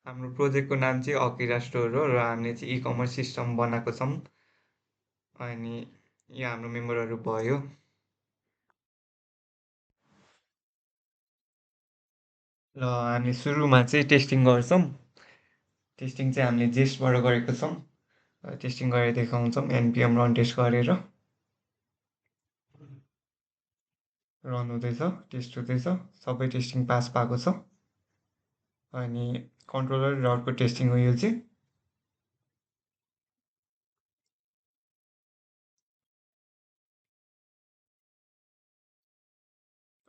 हाम्रो प्रोजेक्टको नाम चाहिँ अकिरा स्टोर हो र हामीले चाहिँ ई-कमर्स सिस्टम बनाएको छौँ। अनि यहाँ हाम्रो मेम्बरहरू भयो। र हामी सुरुमा चाहिँ टेस्टिङ गर्छौँ। टेस्टिङ चाहिँ हामीले जेस्टबाट गरेको छौँ। टेस्टिङ गरेर देखाउँछौँ एनपिएम रन टेस्ट गरेर। रन हुँदैछ, टेस्ट हुँदैछ, सबै टेस्टिङ पास भएको छ। अनि कन्ट्रोलर र अर्को टेस्टिङ हो यो चाहिँ।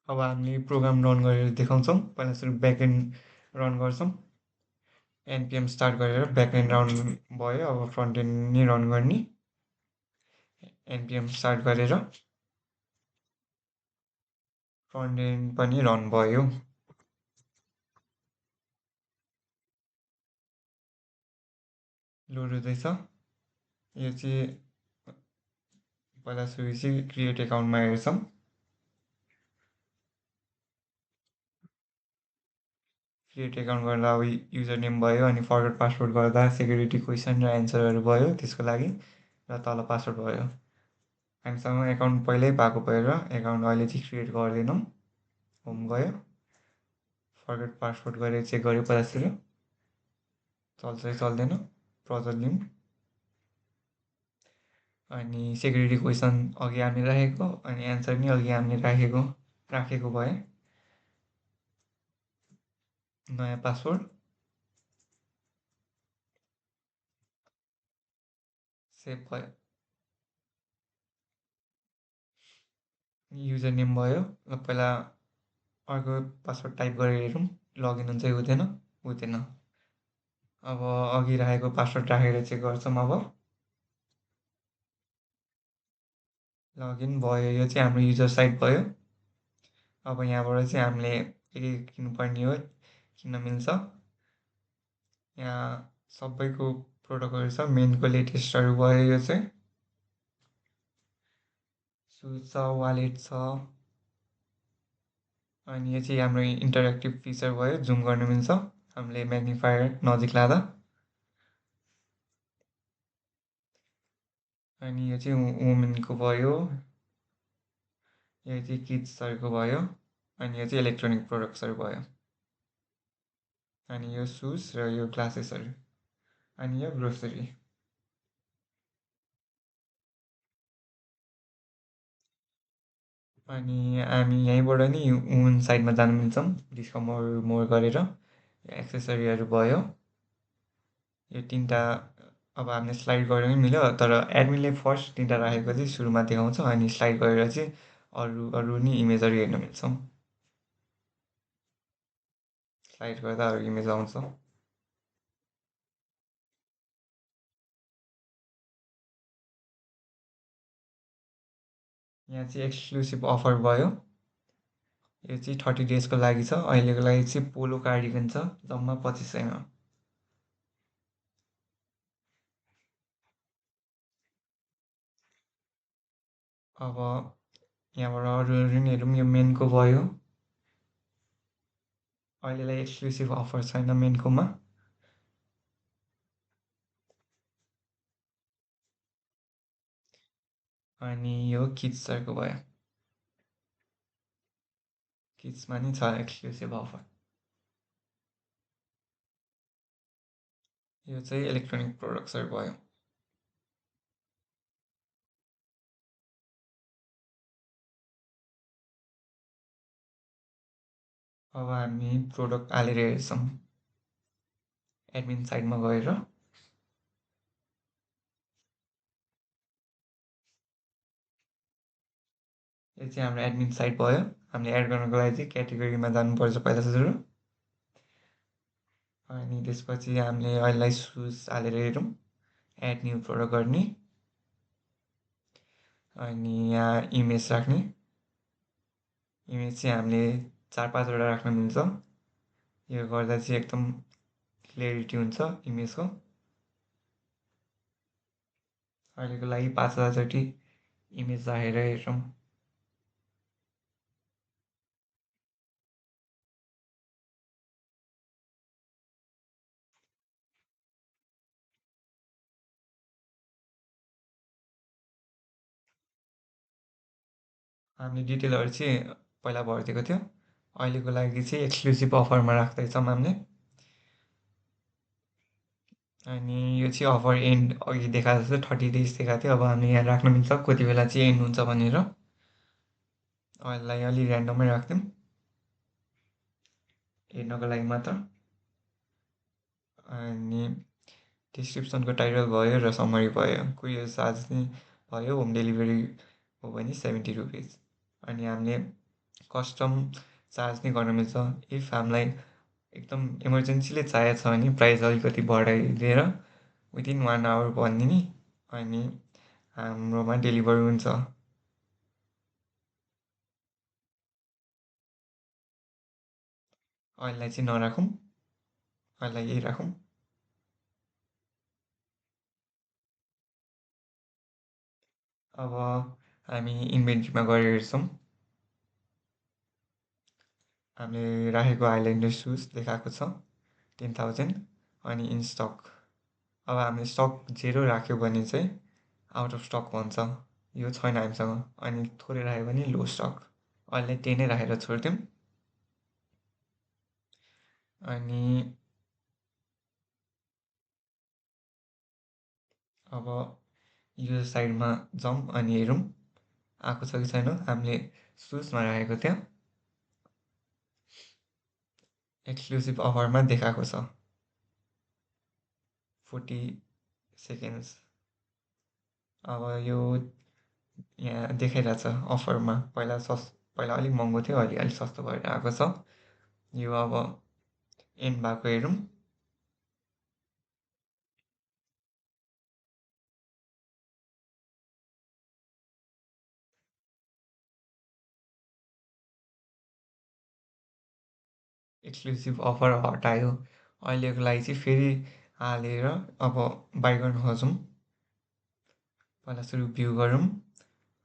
अब हामीले प्रोग्राम रन गरेर देखाउँछौँ। पहिला सुरु ब्याकएन्ड रन गर्छौँ। एनपिएम स्टार्ट गरेर ब्याकएन्ड रन भयो। अब फ्रन्ट एन्ड नि रन गर्ने। एनपिएम स्टार्ट गरेर फ्रन्ट एन्ड पनि रन भयो। लोड हुँदैछ। यो चाहिँ पहिला सुरु चाहिँ क्रिएट एकाउन्टमा हेर्छौँ। क्रिएट एकाउन्ट गर्दा अब युजर नेम भयो, अनि फरवर्ड पासवर्ड गर्दा सेक्युरिटी क्वेसन र एन्सरहरू भयो त्यसको लागि, र तल पासवर्ड भयो। हामीसँग एकाउन्ट पहिल्यै भएको भएर एकाउन्ट अहिले चाहिँ क्रिएट गर्दैनौँ। होम गयो, फरवर्ड पासवर्ड गरेर चेक गऱ्यो पहिला सुरु, चल्छ चल्दैन, प्रोजेक्ट लिउँ। अनि सेक्युरिटी क्वेसन अघि हामीले राखेको, अनि एन्सर नि अघि हामीले राखेको भए। नयाँ पासवर्ड सेभ भयो। युजर नेम भयो। ल पहिला अर्को पासवर्ड टाइप गरेर हेरौँ लगइन हुन्छ कि हुँदैन। हुँदैन। अब अघि राखेको पासवर्ड राखेर चेक गर्छौँ। अब लगइन भयो। यो चाहिँ हाम्रो युजर साइट भयो। अब यहाँबाट चाहिँ हामीले के किन्नुपर्ने हो, किन्न मिल्छ। यहाँ सबैको प्रोडक्टहरू छ। मेनको लेटेस्टहरू भयो। यो चाहिँ सुज छ, वालेट छ। अनि यो चाहिँ हाम्रो इन्टरेक्टिभ फिचर भयो, जुम गर्न मिल्छ हामीले म्याग्निफायर नजिक लाँदा। अनि यो चाहिँ वुमेनको भयो। यो चाहिँ किड्सहरूको भयो। अनि यो चाहिँ इलेक्ट्रोनिक प्रोडक्ट्सहरू भयो। अनि यो सुज र यो ग्लासेसहरू। अनि यो ग्रोसरी। अनि हामी यहीँबाट नि वुमन साइडमा जानु मिल्छौँ, डिस्कभर मोर गरेर। एक्सेसरीहरू भयो। यो तिनवटा अब हामीले स्लाइड गरेर पनि मिल्यो, तर एडमिनले फर्स्ट तिनवटा राखेको चाहिँ सुरुमा देखाउँछ, अनि स्लाइड गरेर चाहिँ अरू अरू नि इमेजहरू हेर्न मिल्छौँ। स्लाइड गर्दा अरू इमेज आउँछ। यहाँ चाहिँ एक्सक्लुसिभ अफर भयो। यो चाहिँ 30 डेजको लागि छ। अहिलेको लागि चाहिँ पोलो कार्डिगन छ जम्मा 2500मा। अब यहाँबाट अरू अरू नि हेरौँ। यो मेनको भयो। अहिलेलाई एक्सक्लुसिभ अफर छैन मेनकोमा। अनि यो किड्सहरूको भयो। किड्समा नि छ एक्सक्लुसिभ अफर। यो चाहिँ इलेक्ट्रोनिक प्रोडक्ट्सहरू भयो। अब हामी प्रोडक्ट हालेर हेर्छौँ एडमिन साइडमा गएर। यो चाहिँ हाम्रो एडमिन साइट भयो। हामीले एड गर्नको लागि चाहिँ क्याटेगोरीमा जानुपर्छ पहिला सुरु। अनि त्यसपछि हामीले अहिलेलाई सुज हालेर हेरौँ, एड न्यू प्रोडक्ट गर्ने। अनि यहाँ इमेज राख्ने। इमेज चाहिँ हामीले 4-5वटा राख्न मिल्छ। यो गर्दा चाहिँ एकदम क्लियरिटी हुन्छ इमेजको। अहिलेको लागि 5000 जति इमेज राखेर हेरौँ। हामीले डिटेलहरू चाहिँ पहिला भरिदिएको थियो। अहिलेको लागि चाहिँ एक्सक्लुसिभ अफरमा राख्दैछौँ हामीले। अनि यो चाहिँ अफर एन्ड अघि देखाएको जस्तो 30 डेज देखाएको थियो। अब हामीले यहाँ राख्न मिल्छ कति बेला चाहिँ एन्ड हुन्छ भनेर। यसलाई अलि ऱ्यान्डमै राख्थ्यौँ हेर्नको लागि मात्र। अनि डिस्क्रिप्सनको टाइटल भयो र समरी भयो। कुरियर चार्ज चाहिँ भयो, होम डेलिभरी हो भने 70 रुपिस। अनि हामीले कस्टम चार्ज नै गर्न मिल्छ। इफ हामीलाई एकदम इमर्जेन्सीले चाहिएको छ भने प्राइस अलिकति बढाइदिएर विदिन 1 आवर भनिदिने, अनि हाम्रोमा डेलिभर हुन्छ। अहिलेलाई चाहिँ नराखौँ, अहिलेलाई यही राखौँ। अब हामी इन्भेन्ट्रीमा गएर हेर्छौँ। हामीले राखेको हाइल्यान्डर सुज देखाएको छ 10,000 अनि इन स्टक। अब हामीले स्टक 0 राख्यो भने चाहिँ आउट अफ स्टक भन्छ, यो छैन हामीसँग। अनि थोरै राख्यो भने लो स्टक। अहिले 10 नै राखेर छोड्थ्यौँ। अनि अब यो साइडमा जाउँ अनि हेरौँ आएको छ कि छैन। हामीले सुजमा राखेको थियो, एक्सक्लुसिभ अफरमा देखाएको छ 40 सेकेन्ड्स। अब यो यहाँ देखाइरहेछ अफरमा। पहिला अलिक महँगो थियो, अहिले अलिक सस्तो भएर आएको छ। यो अब एन्ड भएको हेरौँ। एक्सक्लुसिभ अफर हटायो। अहिलेको लागि चाहिँ फेरि हालेर अब बाई गर्न खोजौँ। पहिला सुरु भ्यू गरौँ।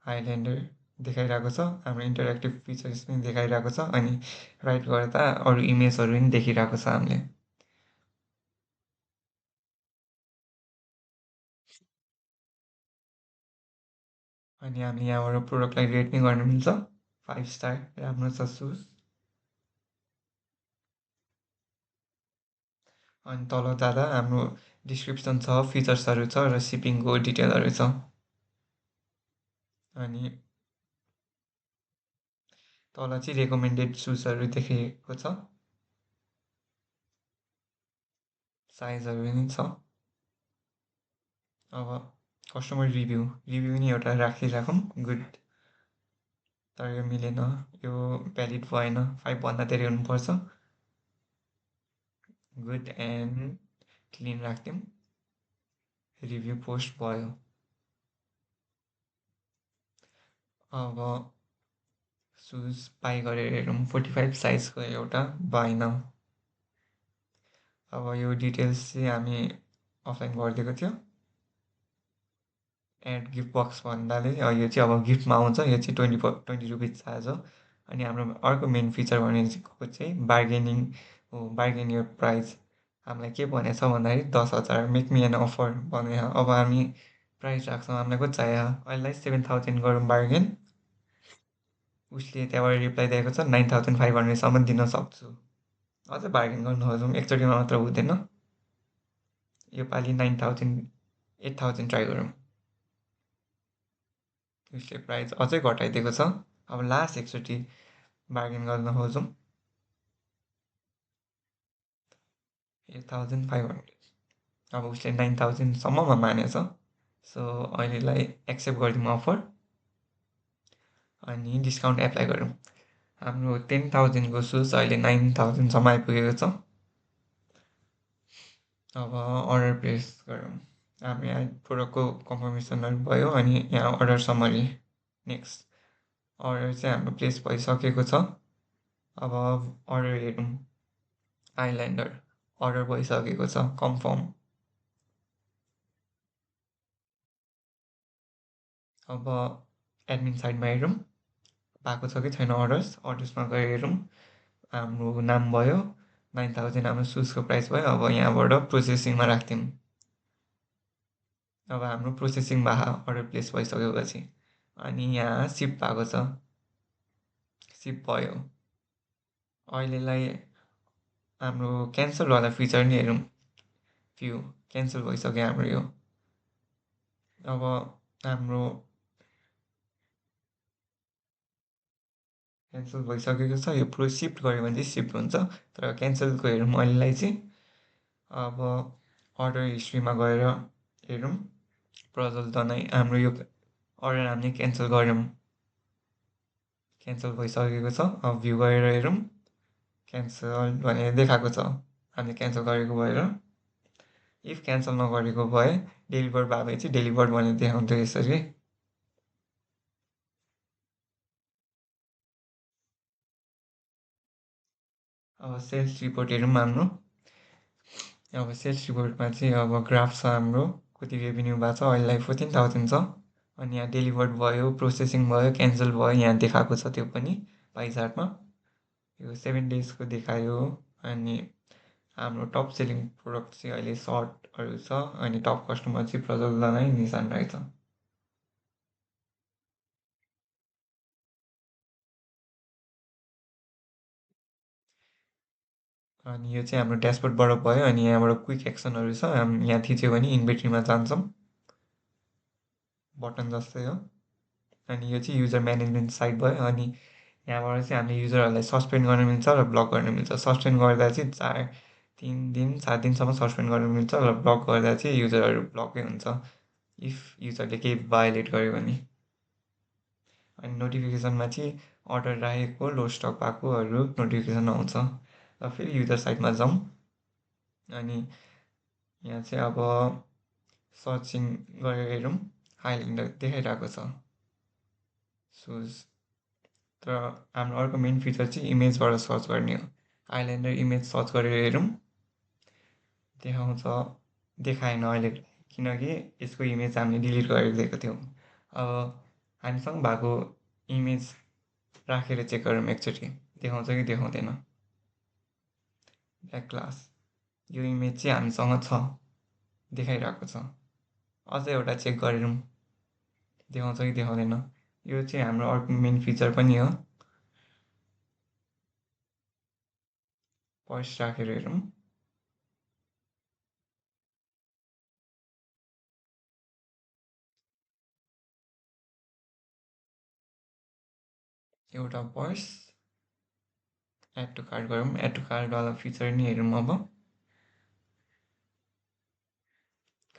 हाइल्यान्डर देखाइरहेको छ, हाम्रो इन्टरेक्टिभ फिचर्स पनि देखाइरहेको छ। अनि राइट गर्दा अरू इमेजहरू पनि देखिरहेको छ हामीले। अनि हामीले यहाँबाट प्रोडक्टलाई रेट पनि गर्न मिल्छ। 5 स्टार, राम्रो छ सुज। अनि तल जाँदा हाम्रो डिस्क्रिप्सन छ, फिचर्सहरू छ र सिपिङको डिटेलहरू छ। अनि तल चाहिँ रेकमेन्डेड सुजहरू देखेको छ, साइजहरू पनि छ। अब कस्टमर रिभ्यू पनि एउटा राखिराखौँ। गुड, तर यो मिलेन, यो भ्यालिड भएन, 5 भन्दा धेरै हुनुपर्छ। गुड एन्ड क्लिन राख्थ्यौँ। रिभ्यू पोस्ट भयो। अब सुज बाई गरेर हेरौँ। 45 साइजको एउटा भएन। अब यो डिटेल्स चाहिँ हामी अफलाइन गरिदिएको थियो। एड गिफ्ट बक्स भन्नाले यो चाहिँ अब गिफ्टमा आउँछ। यो चाहिँ 20 रुपिस चार्ज हो। अनि हाम्रो अर्को मेन फिचर भनेको चाहिँ बार्गेनिङ हो। Bargain your price. हामीलाई के भनेको छ भन्दाखेरि 10,000 मेक मी एन अफर भने। अब हामी प्राइस राख्छौँ, हामीलाई कति चाहियो। अहिले 7,000 गरौँ बार्गेन। उसले त्यहाँबाट रिप्लाई दिएको छ 9,500सम्म दिन सक्छु। अझै बार्गेन गर्नु खोजौँ, एकचोटिमा मात्र हुँदैन। योपालि 9,000 8,000 ट्राई गरौँ। उसले प्राइस अझै घटाइदिएको छ। अब लास्ट एकचोटि बार्गेन गर्न खोजौँ। 8,500। अब उसले 9,000सम्ममा मानेछ। सो अहिलेलाई एक्सेप्ट गरिदिउँ अफर अनि डिस्काउन्ट एप्लाई गरौँ। हाम्रो 10,000को सुज अहिले 9,000सम्म आइपुगेको छ। अब अर्डर प्लेस गरौँ। हाम्रो यहाँ प्रोडक्टको कन्फर्मेसनहरू भयो अनि यहाँ अर्डर समरी। नेक्स्ट अर्डर चाहिँ हाम्रो प्लेस भइसकेको छ। अब अर्डर हेरौँ। हाइल्यान्डर अर्डर भइसकेको छ, कन्फर्म। अब एडमिन साइडमा हेरौँ भएको छ कि छैन अर्डर्समा गएर हेरौँ। हाम्रो नाम भयो, 9,000 हाम्रो सुजको प्राइस भयो। अब यहाँबाट प्रोसेसिङमा राख्थ्यौँ। अब हाम्रो प्रोसेसिङ भएको अर्डर प्लेस भइसकेपछि अनि यहाँ सिप भएको छ। सिप भयो। अहिलेलाई हाम्रो क्यान्सलवाला फिचर नि हेरौँ। फ्यु क्यान्सल भइसक्यो हाम्रो यो। अब हाम्रो क्यान्सल भइसकेको छ। यो पुरो सिफ्ट गऱ्यो भने चाहिँ सिफ्ट हुन्छ। तर क्यान्सलको हेरौँ अहिलेलाई चाहिँ। अब अर्डर हिस्ट्रीमा गएर हेरौँ। प्रज्वल दनाई हाम्रो यो अर्डर हामीले क्यान्सल गऱ्यौँ। क्यान्सल भइसकेको छ। अब भ्यू गरेर हेरौँ। क्यान्सल भनेर देखाएको छ हामीले क्यान्सल गरेको भएर। इफ क्यान्सल नगरेको भए डेलिभर भए भए चाहिँ डेलिभर्ड भनेर देखाउँथ्यो यसरी। अब सेल्स रिपोर्ट हेरौँ हाम्रो। अब सेल्स रिपोर्टमा चाहिँ अब ग्राफ छ हाम्रो कति रेभेन्यू भएको छ। अहिलेलाई 14,000 छ। अनि यहाँ डेलिभर्ड भयो, प्रोसेसिङ भयो, क्यान्सल भयो, यहाँ देखाएको छ त्यो पनि पाइ चार्टमा। यो 7 डेजको देखायो। अनि हाम्रो टप सेलिङ प्रोडक्ट चाहिँ अहिले सर्टहरू छ। अनि टप कस्टमर चाहिँ प्रज्वल दनाई, निशान राई छ। अनि यो चाहिँ हाम्रो ड्यासबोर्डबाट भयो। अनि यहाँबाट क्विक एक्सनहरू छ। यहाँ थिच्यो भने इन्भेन्ट्रीमा जान्छौँ, बटन जस्तै हो। अनि यो चाहिँ युजर म्यानेजमेन्ट साइट भयो। अनि यहाँबाट चाहिँ हामीले युजरहरूलाई सस्पेन्ड गर्न मिल्छ र ब्लक गर्न मिल्छ। सस्पेन्ड गर्दा चाहिँ 3 दिन 7 दिनसम्म सस्पेन्ड गर्न मिल्छ र ब्लक गर्दा चाहिँ युजरहरू ब्लकै हुन्छ इफ युजरले केही भायोलेट गर्यो भने। अनि नोटिफिकेसनमा चाहिँ अर्डर राखेको, लो स्टक भएकोहरू नोटिफिकेसन आउँछ। र फेरि युजर साइटमा जाउँ। अनि यहाँ चाहिँ अब सर्चिङ गरेर हेरौँ। हाइल्यान्डर देखाइरहेको छ सुज। तर हाम्रो अर्को मेन फिचर चाहिँ इमेजबाट सर्च गर्ने हो। आइल्यान्डर इमेज सर्च गरेर हेरौँ। देखाउँछ, देखाएन अहिले किनकि यसको इमेज हामीले डिलिट गरेर दिएको थियौँ। अब हामीसँग भएको इमेज राखेर चेक गरौँ एकचोटि देखाउँछ कि देखाउँदैन। ब्याक क्लास यो इमेज चाहिँ हामीसँग छ, देखाइरहेको छ। अझै एउटा चेक गरौँ देखाउँछ कि देखाउँदैन। यो चाहिँ हाम्रो अर्को मेन फिचर पनि हो। पर्स राखेर हेरौँ। एउटा पर्स एड टु कार्ट गरौँ। एड टु कार्टवाला फिचर नि हेरौँ। अब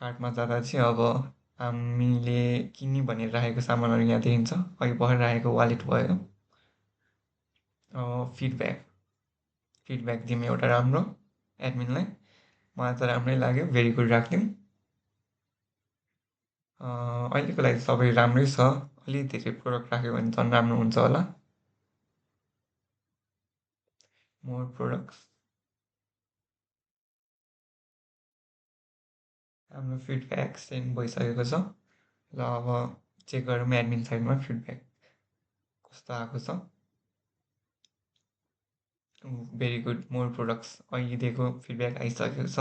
कार्टमा जाँदा चाहिँ अब हामीले किन्ने भनेर राखेको सामानहरू यहाँ देखिन्छ। अघि भर्खर राखेको वालेट भयो। फिडब्याक फिडब्याक दिउँ एउटा राम्रो एडमिनलाई। मलाई त राम्रै लाग्यो, भेरी गुड राखिदिउँ। अहिलेको लागि सबै राम्रै छ। अलिक धेरै प्रोडक्ट राख्यो भने झन् राम्रो हुन्छ होला। मोर प्रोडक्ट्स हाम्रो फिडब्याक सेन्ड भइसकेको छ। ल अब चेक गरौँ एडमिन साइडमा फिडब्याक कस्तो आएको छ। भेरी गुड, मोर प्रोडक्ट्स अहिले दिएको फिडब्याक आइसकेको छ।